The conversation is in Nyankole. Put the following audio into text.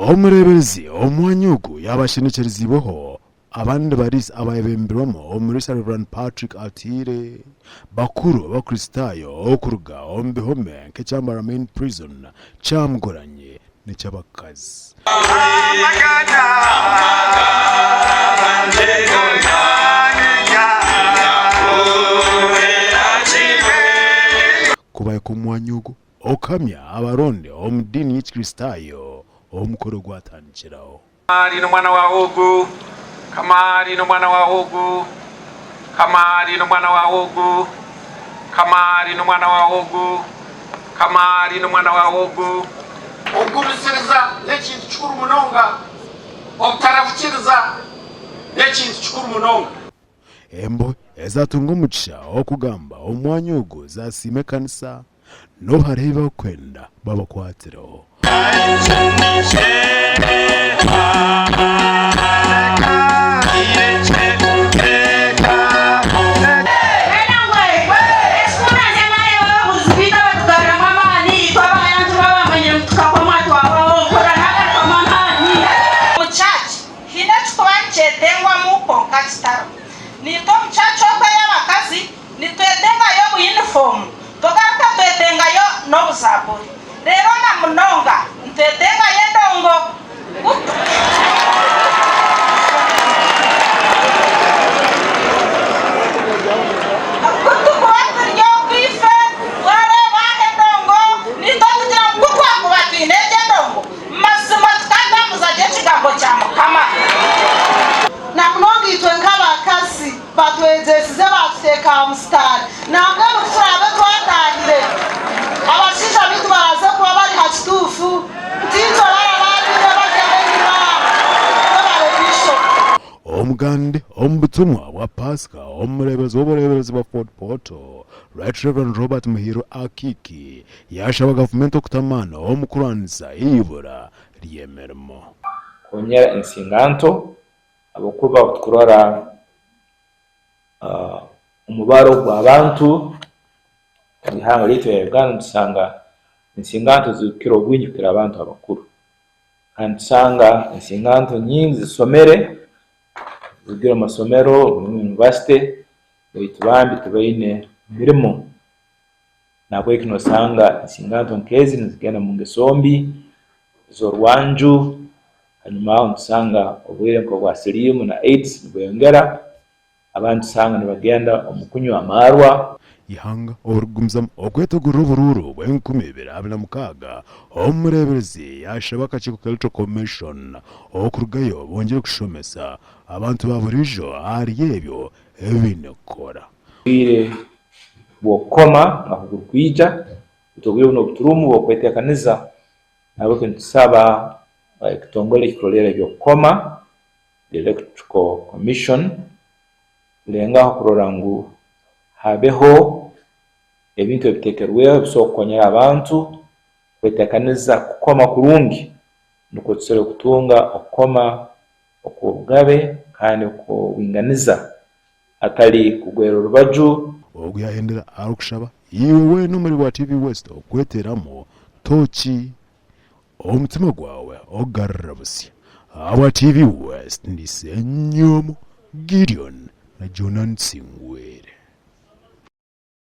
Omureeberezi omu mwanya ogu yaaba ashenekyereziibweho abandi bariisa abayebembirwemu Omuriisa Rev. Patrick Atiire, bakuru b'Abakristaayo okuruga omu bihome nk'ekya Mbarara Main Prison, Kyamugoranyi n'eky'abakazi. Ku bahika omu mwanya ogu, Okuhamya abaronde omu diini y'Ekikristaayo omukoro gwatandikiraho. Kamari n'omwana wa Ogu, Kamari n'omwana wa Ogu, Kamari n'omwana wa Ogu, Kamari n'omwana wa Ogu, Kamari n'omwana wa Ogu. Okugumisiriza n'ekintu kikuru munonga. Obutarahukiriza n'ekintu kikuru munonga. Embohe ezatunga omugisha w'okugamba omu mwanya ogu zasiima ekanisa n'obu hariho ebi barikwenda babakwatireho. Haine ekikuba nikyetengwamu kwonka kitariho. Naitwe omu church okwo ey'abakazi nitwetengayo obuyunifoomu, tugaruka twetengayo n'obuzaaburi. Reero na munonga nitwetengayo endongo. Ku tukuba turi okwo ife twareeba aha endongo, naitwe tugira ngu ku twakuba twine egyo endongo, Mazima tukatambuza gye ekigambo kya Mukama. Na munonga itwe nk'abakazi batwegyesize baatuteeka aha musitaari. Nambwenu ku turaabe twataahire, abashaija baitu baraaze kuba bari ha kituufu nti itwe barabaabaire bari ab'enyima bo bari maisho. Omugande omu butumwa bwa Paasika, Omureeberezi w'obureeberezi bwa Fort Portal, Right Rev. Robert Muhiirwe Akiiki Yaashaba gavumenti okuta amaani omu kurwanisa eibura ry'emirimo. Kukonyera ensinganto habwokuba obu tukurora omubaro gw'abantu omu ihanga lyaitu erya Uganda nitusanga ensinganto zirukukira obwingi kukira abantu abakuru kandi nitusanga ensinganto nyingi zisomere, zirugire omu masomero, omu yunivasite baitu bambi tibaine mirimo. Nahabweki nosanga ensinganto nk'ezi nizigenda omu ngeso mbi ez'orwanju, hanyuma aho nitusanga oburwaire nk'obwa siriimu na AIDS nibweyongera, abandi tusanga nibagenda omu kunywa amaarwa. Eihanga oburikugumizamu okwetegurira oburuuru bw'enkumi ibiri 26, omureeberezi yaashaba akakiiko ka Electoral Commission okurugayo bongyere kushomesa abantu ba buriijo ahari ebyo ebi baine kukora. Obwire bw'okukoma nga kugurukwija, baitu obwire bunu obuturumu bw'okwetekaniza, nahabweki nitusaba ekitongole ekikurolerra eby'okukoma, Electrical Commission, kulengaho kurora ngu habeho ebintu ebitekerweho ebisobora kukonyera abantu kwetekaniza kukoma kurungi nukwo tusobole kutunga okukoma okw'obugabe kandi okw'obwinganiza hatali kugwera orubaju. Ogu yahendera arikushaba iwe weena omuri bwa TV West okweteramu tooki omutima gwawe ogarura busya. Ahabwa TV West ndi Ssenyomo Gideon na Jonah Nsingwire.